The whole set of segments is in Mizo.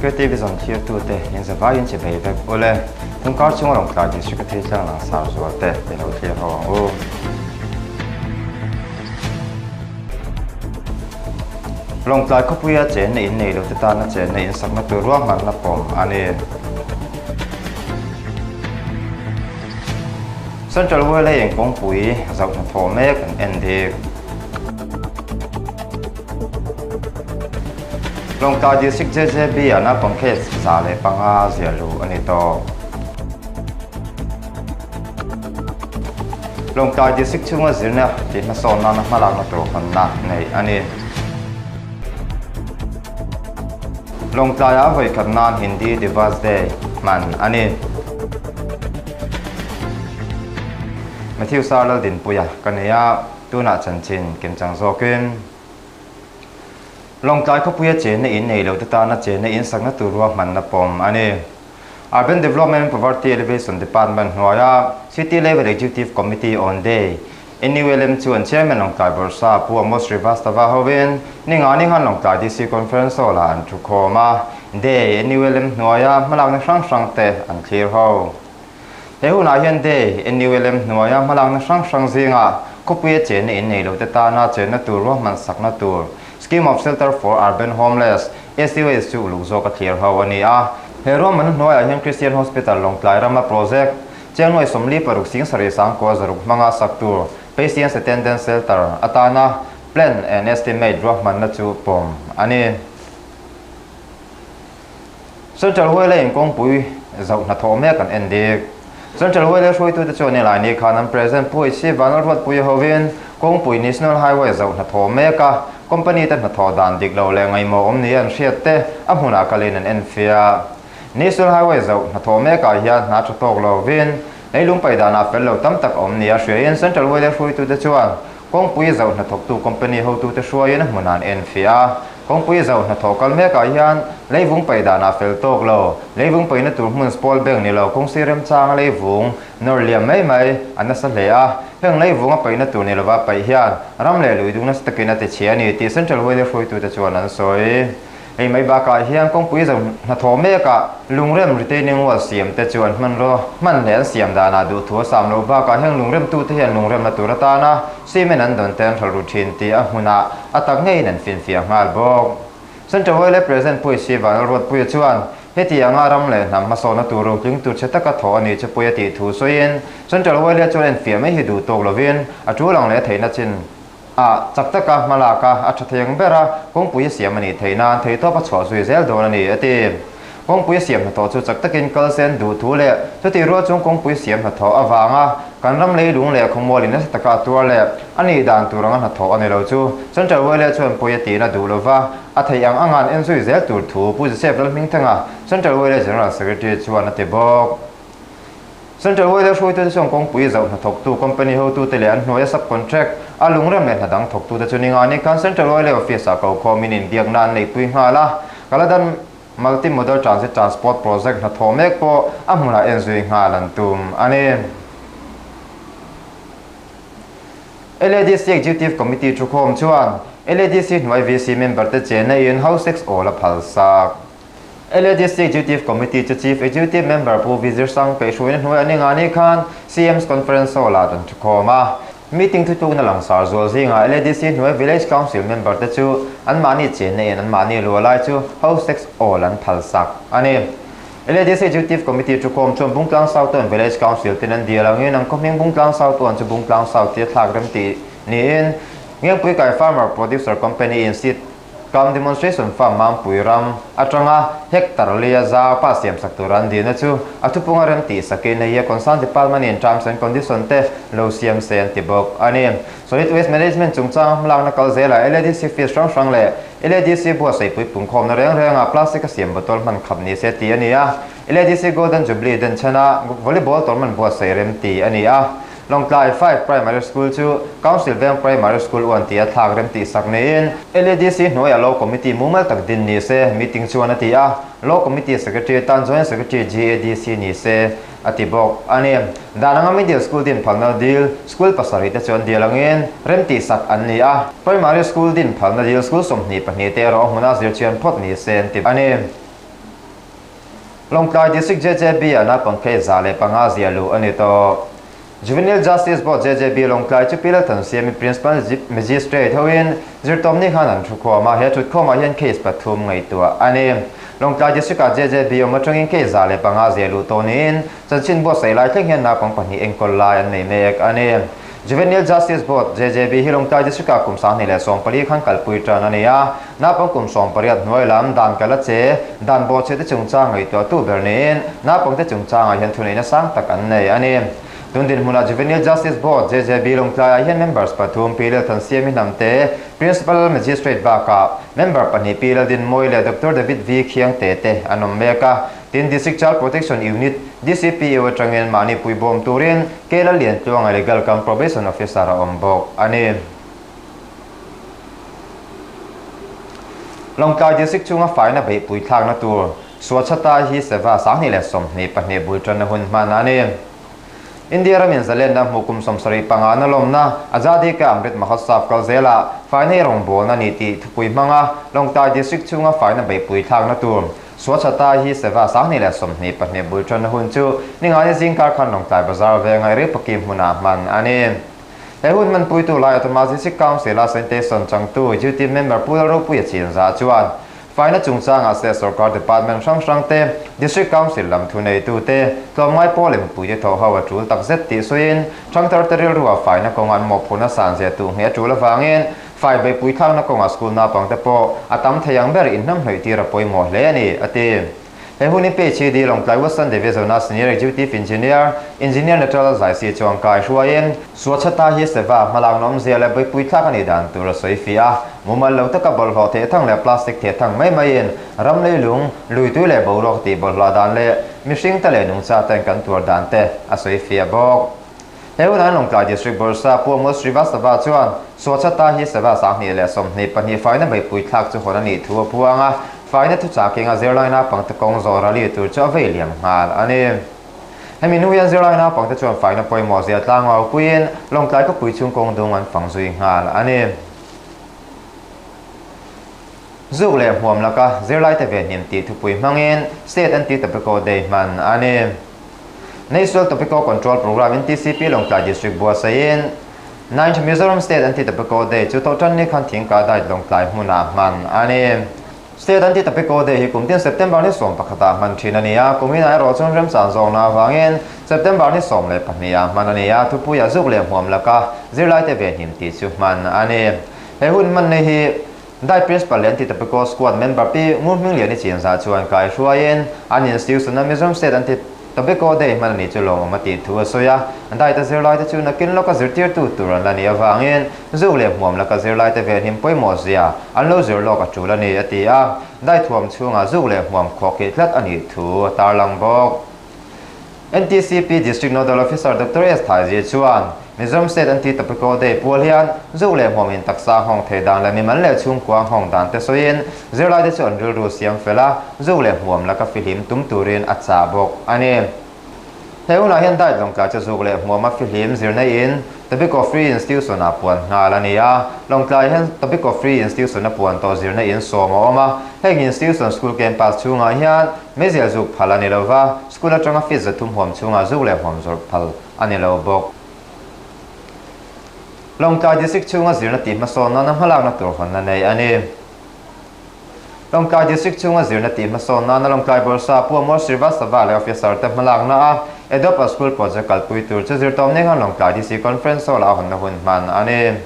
Creative Vision thirtute in zavaiin che bei vek ule. Tungkar chunga Lawngtlai District a thil tlang langsar zual te i lo thlir ho ang u. Lawngtlai khawpuia chenna in nei lote tana chenna in sakna tur ruahmanna pawm a ni. Central Whale in kawngpui zoh hnathawh mek an en dik. Lawngtlai District JJB ah naupang case 105 ziah luh a ni tawh. Lawngtlai District chhunga zirna tih hmasawn nana hmalakna tur hawnna neih a ni. Lawngtlaiah vawikhat nan Hindi Divas Day hman a ni. Matthew Sar Laldinpuia ka ni a, tunah chanchin kimchang zawkin. Lawngtlai khawpuia chenna in nei lote tana chenna in sakna tur ruahmanna pawm a ni. Urban Development and Poverty Alleviation Department hnuaia City Level Executive Committee on Day, NULM chuan Chairman Lawngtlai Bawrhsa Pu Amos Srivastava hovin Ningani khan Lawngtlai DC Conference Hall-ah an thukhawm a, Day, NULM hnuaia hmalakna hrang hrangte an thlir ho. He hunah hian Day, NULM hnuaia hmalakna hrang hrang zingah khawpuia chenna in nei lote tana chenna tur ruahman sakna tur Scheme of Shelter for Urban Homeless, SUH, chu uluk zawk a thlir ho a ni a. He ruahmanna hnuaiah hian Christian Hospital Lawngtlai rama project Chiangnuai 46 7,900 hmanga sak tur Patients Attendance Shelter atana Plan and Estimate ruahmanna chu pawm a ni. Central Whale in kawngpui zoh hnathawh mek an en dik. Central Whale hruaitute chuan nilai ni khan an President Pu HC Vanlalruatpuia hovin kawngpui National Highway zoh hnathawh mek a, company te hnathawh dan dik lo leh ngaihmawh awm ni an hriat te a hmunah kalin an en fiah. National Highway zoh hnathawh mekah hian hna tha tawk lovin leilung paih danah fel lo tam tak awm ni a hriain Central Whale hruaitute chuan kawngpui zoh hnathawktu company hotute hruaiin a hmunah an en fiah a. Kawngpui zauh hnathawh kal mekah hian leivung paih danah fel tawk lo, leivung paihna tur hmun spawl bank ni lo kawngsi remchanga leivung nawr liam mai mai a nasa hle a, heng leivung a paihna tur ni lova paih hian ram leh lui dung nasa takin a ti chhia a ni tih Central Whale hruaitute chuan an sawi. Hei mai bakah hian kawngpui zauh hnathawh mekah lungrem retaining wall siam te chu an hmanraw hman leh an siam danah duhthu a sam loh bakah heng lungremtute hian lungremna tur atana Cement an dawn te an hralh ru thin tih a hmunah a tak ngeiin an finfiah nghal bawk. Central Whale President Pui Sivan Lalruatpuia chuan heti anga ram leh hnam hmasawhna tur rotling tur che taka thawh a nih chu pui a tih thu sawiin Central Whale chuan enfiah mai hi duh tawk lovin a tul ang leh a theihna chin ah chak taka hmalak a a tha thei ang bera kawngpui a siam a nih theih nan theihtawp a chhuah zui zel dawn a ni a ti. Kawngpui siam hnathawh chu chak takin kal sen duh thu leh chutih rual chung kawngpui siam hnathawh avanga kan ram leilung leh khawmualin nasa taka a tuar leh a nih dan tur anga hnathawh a ni lo chu Central Whale chuan pawi a tihna duh lova a theih ang anga an enzui zel tur thu Pu Joseph Lalhmingthanga Central Whale General Secretary chuan a ti bawk. Central Whale hruaitute chuan kawngpui zoh hnathawktu company hotute leh an hnuaia sub-contract a lungrem leh hna dang thawktute chu ningani khan Central Whale office-ah kokhawmin inbiakna an neihpui nghal a, Kaladan Multi-Modal Transit Transport Project hnathawh mek pawh a hmunah enzui nghal an tum a ni. LADC Executive Committee thukhawm chuan LADC hnuai VC member te chenna in House Sex All a phalsak. LADC Executive Committee chu Chief Executive Member Pu Vizir Sang peihhruaina hnuai a ni ngani khan CM's Conference Hall-ah an thukhawm a. Meeting thutlukna langsar zual zingah LADC hnuai Village Council member te chu anmahni chenna in anmahni luah lai chu House Tax All an phalsak a ni. LADC Executive Committee thukhawm chuan Bungtlang South Tuan Village Council ten an dil angin an khawhming Bungtlang South Tuan chu Bungtlang South tia thlak rem tih niin Ngengpui Kai Farmer Producer Company in seat Kam demonstration farm Mampui ram atanga hectare lia zau pa siam sak tur an dihna chu a thupunga rem tih sakin hei hi a concern department in terms and condition te lo siam se an ti bawk a ni. Solid waste management chungchang hmalakna kal zelah LADC fees hrang hrang leh LADC buatsaihpui pungkhawmna reng renga plastic a siam bottle hman khap ni se tih a ni a, LADC Golden Jubilee denchhena volleyball tournament buatsaih rem tih a ni a. Lawngtlai 5 Primary School chu Council Veng Primary School uan tih a thlak rem tih sak niin LADC hnuaiah Law Committee mumal tak din ni se meeting chuan a ti a, Law Committee Secretary tan Joint Secretary GADC ni se a ti bawk a ni. Dan anga Middle School din phalna dil School pasarih te chuan dil angin rem tih sak an ni a, Primary School din phalna dil School 22 te erawh a hmuna zirchian phawt ni se an ti a ni. Lawngtlai District JJB ah naupang case 105 ziah luh a ni tawh. Juvenile Justice Board JJB Lawngtlai chu Pi Lalthansiami Principal Magistrate hoin zirtawpni khan an thukhawm a, he thutkhawmah hian case pathum ngaihtuah a ni. Lawngtlai District ah JJB awm atangin case 105 ziah luh tawh niin chanchin buatsaih lai thleng hian naupang pahnih enkawl lai an nei mek a ni. Juvenile Justice Board, JJB, hi Lawngtlai District-ah kum 2014 khan kalpui tan a ni a. Naupang kum 18 hnuai lam dan kal a che, dan bawhchhe te chungchang ngaihtuahtu ber niin naupangte chungchangah hian thuneihna sang tak an nei a ni. Tun dinhmunah Juvenile Justice Board, JJB, Lawngtlaiah hian members pathum, Pi Lalthansiami Hnamte, Principal Magistrate bakah member pahnih Pi Laldinmawii leh Doctor David V. Khiangte te an awm mek a. Tin, District Child Protection Unit, DCPU, atangin mahni puibawm turin Kela Liantluanga Legal cum Probation Officer a awm bawk a ni. Lawngtlai District chhunga faina beihpui thlakna tur Swachhata Hi Seva 2022 bul tanna hun hman a ni. India ramin zalenna hmuh kum 75 na lawmna Azadi Ka Amrit Mahotsav kal zelah faina hi rawngbawlna ni tih thupui hmanga Lawngtlai District chhunga faina beihpui thlakna tur Swachhata Hi Seva 2022 bul tanna hun chu Ningani zingkar khan Lawngtlai Bazar venga Ripaki hmunah hman a ni. He hun hmanpuitu lai Autonomous District Council-a Sanitation changtu Duty Member Pu Lalropuia Chinzah chuan Faina chungchangah state sorkar department hrang hrang te, District Council lam thuneitute, tlawmngai pawl leh mipuite thawh ho a tul takzet tih sawiin thangthar te rilrua faina kawnga an mawhphurhna san zia tuh ngheh a tul avangin fai beihpui thlakna kawnga school naupangte pawh a tam thei ang ber inhnamhnawih tir a pawimawh hle a ni, a ti. He hun hi PHED Lawngtlai Western Division-a Senior Executive Engineer, Engineer Natural Zaisi chuan kai hruaiin, Swachhata Hi Seva hmalakna awmzia leh beihpui thlak a nih dan tur a sawi fiah a, mumal lo taka bawlhhlawh thehthang leh plastic thehthang mai maiin ram leilung, luitui leh boruak tih bawlhhlawh dan leh mihringte leh nungcha ten kan tuar dan te a sawi fiah bawk. He hunah Lawngtlai District Bawrhsa Pu Amol Srivastava chuan Swachhata Hi Seva 2022 faina beihpui thlak chu hawn a nih thu a puang a, faina thuchah kenga zirlai naupangte kawng zawh rally tur chu a vei liam nghal a ni. Hemi hnu hian zirlai naupangte chuan faina pawimawh zia tlangau puiin Lawngtlai khawpui chhung kawng dung an fang zui nghal a ni. Zuk leh hmuam laka zirlaite ve hnim tih thupui hmangin State Anti-Tobacco Day hman a ni. National Tobacco Control Programme, NTCP, Lawngtlai District buatsaihin Ninth Mizoram State Anti-Tobacco Day chu Tohtanni khan Thingka Diet Lawngtlai hmunah hman a ni. State Anti-Tobacco Day hi kum tin September ni 11 ah hman thin a ni a, kum inah erawh chuan remchan zawkna avangin September ni 12 ah hman a ni a, thupuia zuk leh hmuam laka zirlaite ve hnim tih chu hman a ni. He hun hmanna hi Dai Principal leh Anti-Tobacco Squad member Pi Ngurhmingliani Chinzah chuan kai hruaiin an institution-a Mizoram State Anti-Tobacco Day hman a nih chu lawmawm a tih thu a sawi a. Daita zirlaite chu nakin lawka zirtirtu tur an la nih avangin zuk leh hmuam laka zirlaite venhim pawimawh zia an lo zir lawk a tul a ni, a ti a. Dai thuam chhungah zuk leh hmuam khawhkhih tlat a nih thu a tarlang bawk. NTCP District Nodal Officer Doctor S. Thaizia chuan, Mizoram State Anti-Tobacco Day pual hian zuk leh hmuam in taksa nghawng thei dan leh mimal leh chhungkua nghawng dan te sawiin zirlaite chu an rilru siam fel a, zuk leh hmuam laka fihlim tum turin a chah bawk a ni. He hunah hian diet Lawngtlai chu zuk leh hmuama fihlim zirna in Tobacco Free Institution ah puan nghal a ni a, Lawngtlai hian Tobacco Free Institution a puan tawh zirna in sawm a awm a, heng institution school campus chhungah hian meizial zuk phal a ni lova, School atanga fees 300 huam chhungah zuk leh huam zawrh phal a ni lo bawk. Lawngtlai District chhunga zirna tih hmasawn nana hmalakna tur hawnna nei a ni. Lawngtlai District chhunga zirna tih hmasawn nana Lawngtlai Bawrhsa Pu Amol Srivastava leh Officer te hmalakna a Adopt a School Project kalpui tur chu zirtawmni khan Lawngtlai DC Conference Hall ah hawnna hun hman a ni.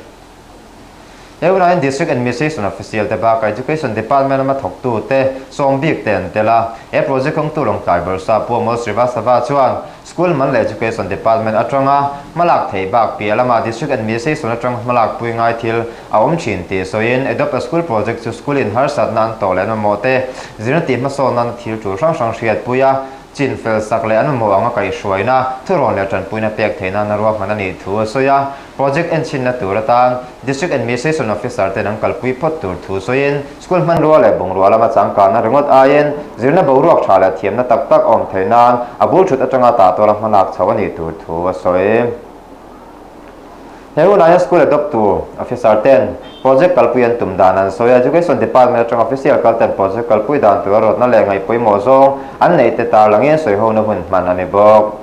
He hunah hian District Administration Official te bakah Education Department lama thawktute sawm bik te an tel a. He project hawngtu Lawngtlai Bawrhsa Pu Amol Srivastava chuan School man leh Education Department atanga hmalak theih bak piah lamah District Administration atanga hmalak pui ngai thil a awm thin tih sawiin Adopt a School Project chu school in harsatna an tawh leh an mamawh te zirna tih hmasawn nan thil tul hrang hrang hriatpui a Chin fel sak leh an mamawh anga kaihhruaina, thurawn leh tanpuina pek theih nana ruahman a nih thu a sawi a. Project enchhinna tur atan District Administration Officer ten an kalpui phawt tur thu sawiin, school hmanrua leh bungrua lama changkanna ringawt aiin zirna boruak tha leh thiamna tak tak awm theih nan a bul thut atanga tah tuala hmalak chho a nih tur thu a sawi. He hunah hian School adopt tur Officer ten Project kalpui an tum dan an sawi a, Education Department atanga Official kal ten Project kalpui dan tura rawtna leh ngaihpawimawh zawng an neih te tarlangin sawihona hun hman a ni bawk.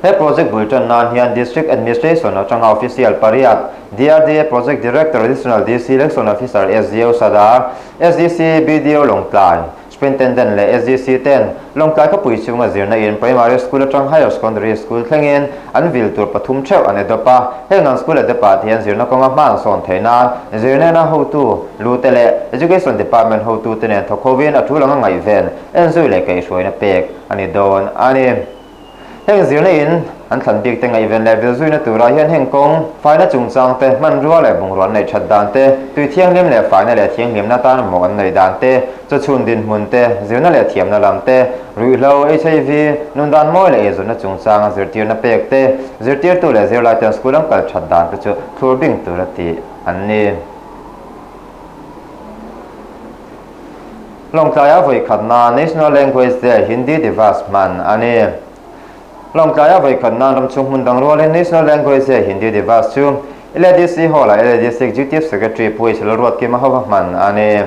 He project bul tan nan hian District Administration atanga Official pariat, DRDA Project Director Additional DC Election Officer SDO Sadar, SDC BDO Lawngtlai, Superintendent leh SDC ten Lawngtlai khawpui chhunga zirna in Primary School atang Higher Secondary School thlengin an vil tur pathum theuh an adopt a, heng an school adopt ah te hian zirna kawnga hma an sawn theih nan zirna hotu lu te leh Education Department hotu te nen thawk hovin a tul anga ngaihven enzui leh kaihhruaina pek a ni dawn a ni. Heng zirna in an thlan bik te ngaihven leh vil zuina turah hian heng kawng, faina chungchang te, hmanrua leh bungrua an neih that dan te, tui thianghlim leh faina leh thianghlimna tan mawh an neih dan te, chawchhun dinhmun te, zirna leh thiamna lam te, ruihhlo, HIV, nundan mawi leh eizawnna chungchanga zirtirna pek te, zirtirtu leh zirlai ten school an kal that dan te chu thlur bing tura tih an ni. Lawngtlaia vawikhatna National Language Day Hindi Divas hman a ni. Lawngtlaia vawikhatna ramchhung hmun dang rualin National Language Day Hindi Divas chu LADC Hall-ah LADC Executive Secretary Pu H Lalruatkima hova hman a ni.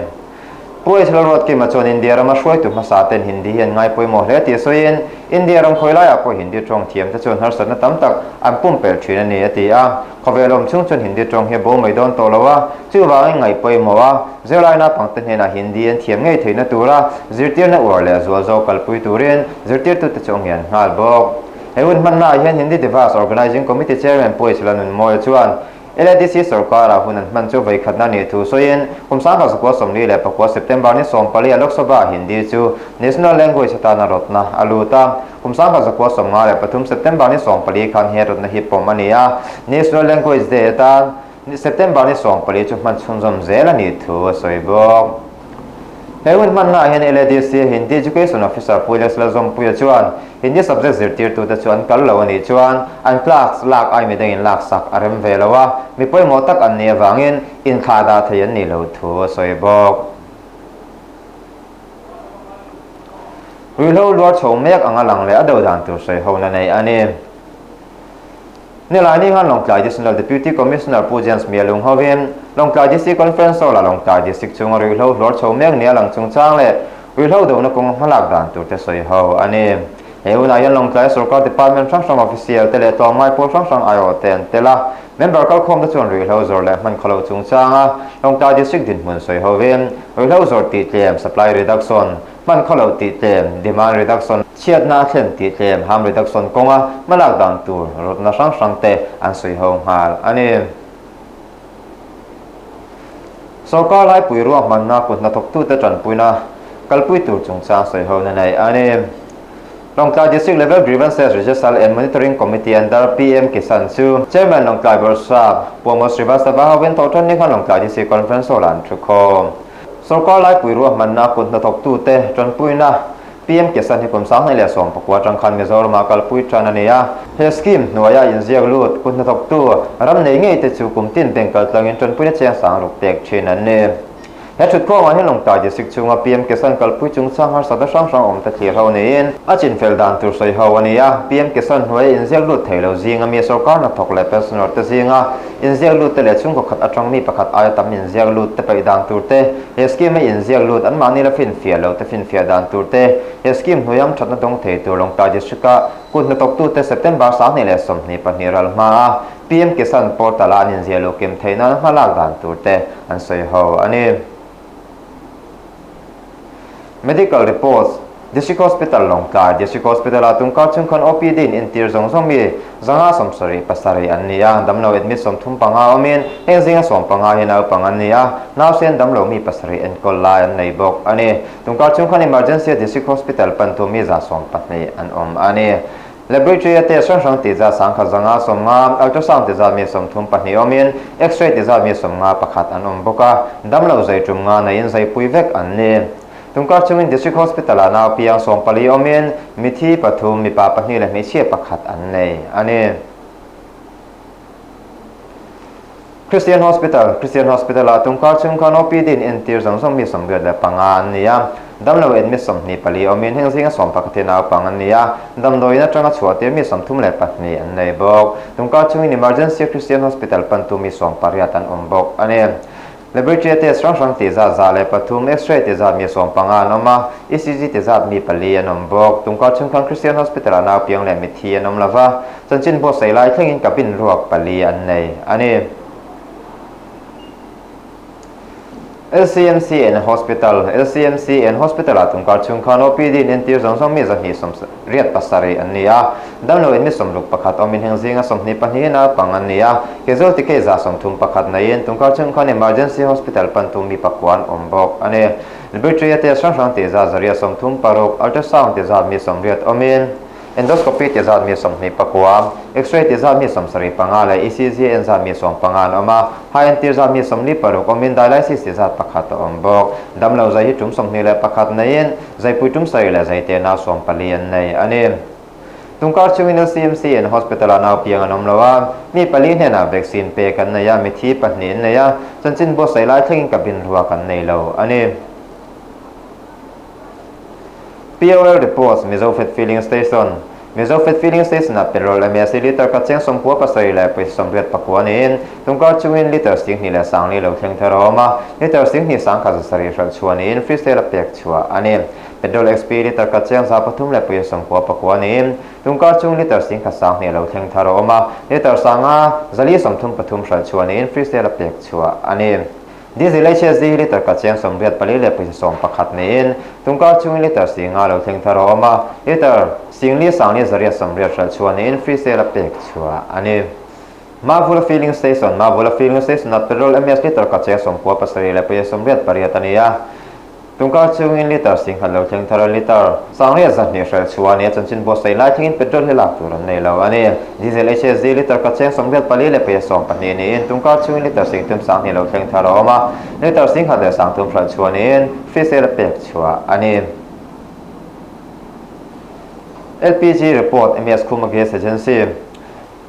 Pu H Lalruatkima chuan India rama hruaitu hmasa ten Hindi hi an ngai pawimawh hle tih sawiin India ram khawi laiah pawh Hindi tawng thiam te chuan harsatna tam tak an pumpelh thin a ni a ti a. Khawvel awm chung chuan Hindi tawng hi a bo mai dawn tawh lo a, chuvangin ngaih pawimawh a, zirlai naupangte hnenah Hindi an thiam ngei theihna tura zirtirna uar leh zual zawk kalpui turin zirtirtute chu a ngian nghal bawk. He hun hmannaah hian Hindi Divas Organising Committee Chairman Pu Isla Nunmawia chuan LADC sorkara hun an hman chu vawikhatna nih thu sawiin kum 1944 September ni 14 a Lok Sabha Hindi chu National Language atana rawtna a lut a. Kum 1953 September ni 14 khan he rawtna hi pawm a ni a, National Language Day atan September ni 14 chu hman chhunzawm zel a nih thu a sawi bawk. He hun hmannaah hian LADC Hindi Education Officer Pu Alex Lalzawmpuia chuan Hindi subject zirtirtute chu an kal lo a nih chuan an class lak ai midangin laksak a rem ve lo a, mi pawimawh tak an nih avangin inthlah dah thei an nih loh thu a sawi bawk. Ruihhlo luar chho mek anga lang leh a do dan tur sawi ho na nei a ni. Nilaini khan Lawngtlai Additional Deputy Commissioner Pu James Mialung hovin Lawngtlai DC Conference Hall-ah Lawngtlai District chhunga ruihhlo hluar chho mek nia lang chungchang leh ruihhlo dohna kawng hmalak dan tur te sawi ho a ni. He hunah hian Lawngtlai Sorkar Department hrang hrang official te leh tlawmngai pawl hrang hrang aiawh te an tel a. Member kalkhawm te chuan ruihhlo zawrh leh hman khawlo chungchanga Lawngtlai District dinhmun sawi hovin ruihhlo zawrh tih tlem, supply reduction, hman khawlo tih tlem, demand reduction, chhiatna a thlen tih tlem, harm reduction, kawnga hmalak dan tur rawtna hrang hrang te an sawi ho nghal a ni. Sorkar laipui ruahmanna kut hnathawktute tanpuina kalpui tur chungchang sawi ho na nei a ni. Lawngtlai District Level Grievances Redressal and Monitoring Committee under PM Kisan chu Chairman Lawngtlai Bawrhsap Pu Amos Srivastava hovin thawhṭan ni khan Lawngtlai DC Conference Hall-ah an thu khawm. Sorkar laipui ruahmanna kut hnathawktute tanpuina PM Kisan hi kum 2019 aṭang khan Mizoramah kalpui ṭan a ni a. He scheme hnuaia inziak lut kut hnathawktu ram nei ngeite chu kum tin bank kaltlangin ṭanpuina chiang sang ruk pek ṭhin an ni. He thutkhawngah hian Lawngtlai District chhunga PM Kisan kalpui chungchang harsatna hrang hrang awm te thlir ho niin a chinfel dan tur sawi ho a ni a. PM Kisan hnuaia inziak lut thei lo zinga mi sorkar hnathawk leh pensioner te zinga inziak lut te leh chhungkaw khat atang mi pakhat aia tam inziak lut te paih dan tur te, he scheme a inziak lut anmahni la finfiah lo te finfiah dan tur te, he scheme hnuaiam thatna dawng thei tur Lawngtlai District-a kut hnathawktute September 2022 ral hma a PM Kisan portal-a an inziah luh kim theih nan hma lak dan tur te an sawi ho a ni. Medical reports, District Hospital Lawngtlai District Hospital-ah tungkar chung khan OPD in entir zawng zawng mi 577 an ni a, damlo admit 35 awmin heng zinga 15 hi naupang an ni a, nausen damlo mi pasarih enkawl lai an nei bawk a ni. Tungkar chung khan Emergency-a District Hospital pantu mi 12 an awm a ni. Laboratory a test hrang hrang tih zat 1550, ultrasound ti zat mi 32 awmin, X-ray ti zat mi 51 an awm bawk a, damlo zai tum nga neiin zaipui vek an ni. Tungkar chungin District Hospital-ah nau piang 14 awmin, mithi pathum, mipa pahnih leh hmeichhia pakhat an nei a ni. Christian Hospital, Christian Hospital-ah tungkar chung khan OPD in entir zawng zawng mi 85 an ni a. Damlo admit 24 awmin heng zinga 11 hi naupang an ni a, damdawiin atanga chhuah tir mi 32 an nei bawk. Tumkar chungin Emergency Christian Hospital pantu mi 18 an awm bawk a ni. Laboratory test hrang hrang tih zat 103, X-ray tih zat mi 15 an awm a, ECG tih zat mi pali an awm bawk. Tumkar chung khan Christian Hospital ah naupiang leh mitthi an awm lova, chanchin buatsaih lai thlengin cabin ruak pali an nei a ni. LCMC and Hospital, LCMC and Hospital ah tumkar chung khan OPD in entir zawng zawng mi 287 an ni a, damlo in mi 61 awmin heng zinga 22 in naupang an ni a, casualty case ah 31 neiin tumkar chung khan Emergency Hospital pantu mi pakua an awm bawk a ni. Laboratory a test hrang hrang tih zat 136, ultrasound tih zat mi 80 awmin, Endoscopy ti zat mi 29, X-ray ti zat mi 75 leh ECG en zat mi 15 an awm a, high entir zat mi 46 awmin dialysis ti zat pakhat a awm bawk. Damlo zai hi tum 21 neiin zaipui tum sarih leh zai tehna 14 an nei a ni. Tungkar chungin LCMC in hospital-ah naupiang an awm lo a, mi pali hnenah vaccine pek an nei a, mithi pahnih an nei a, chanchin buatsaih lai thlengin cabin ruak an nei lo a ni. POL Reports, Mizo Fed Filling Station, Mizo Fed Filling Station ah petrol MSC litre khat cheng 97 leh pawisa 89 niin tungkar chungin litre 2000 leh 40 lo thleng thar a awm a, litre 20 10 7 hralh chhuah niin free sale a pek chhuah a ni. Petrol XP litre khat cheng 300 leh pawisa 99 niin tungkar chung litre 10 20 lo thleng thar a awm a, litre 5 433 hralh chhuah niin free sale a pek chhuah a ni. Diesel HSD litre khat cheng 84 leh pawisa 11 niin tungkar chungin litre 50 lo thleng thar a awm a, litre 50 40 8 hralh chhuah niin free sale a pek chhuah a ni. Mavula Filling Station, Mavula Filling Station ah petrol MS litre khat cheng 97 leh pawisa 88 a ni a. Tungkar chungin litre 10,000 lo thleng thar a, litre 1,200 hralh chhuah a ni a, chanchin buatsaih lai thlengin petrol hi lak tur an nei lo a ni. Diesel HSD litre khat cheng 84 leh pawisa 12 niin tungkar chungin litre 30,20 lo thleng thar a awm a, litre 10,000 leh 30 hralh chhuah niin free sale a pek chhuah a ni. LPG report, MS Khuma Gas Agency.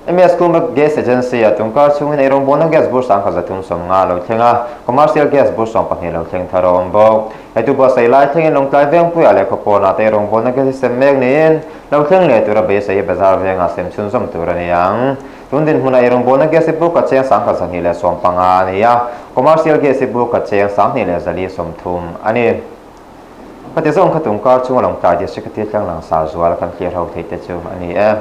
MS Kuma Gas Agency ah tungkar chhungin eirawngbawlna gas bur 1350 lo thleng a, commercial gas bur 12 lo thleng thar a awm bawk. Hei tu buatsaih lai thlengin Lawngtlai Vengpuiah leh Khawpawnah te eirawngbawlna gas hi sem mek niin lo thleng leh tura beisei hi bazar vengah sem chhunzawm tur a ni ang. Tun dinhmunah eirawngbawlna gas hi bur khat cheng 1215 a ni a, commercial gas hi bur khat cheng 2430 a ni. Khati zawng kha tungkar chunga Lawngtlai District a thil tlang langsar zual kan thlir ho theih te chu a ni e.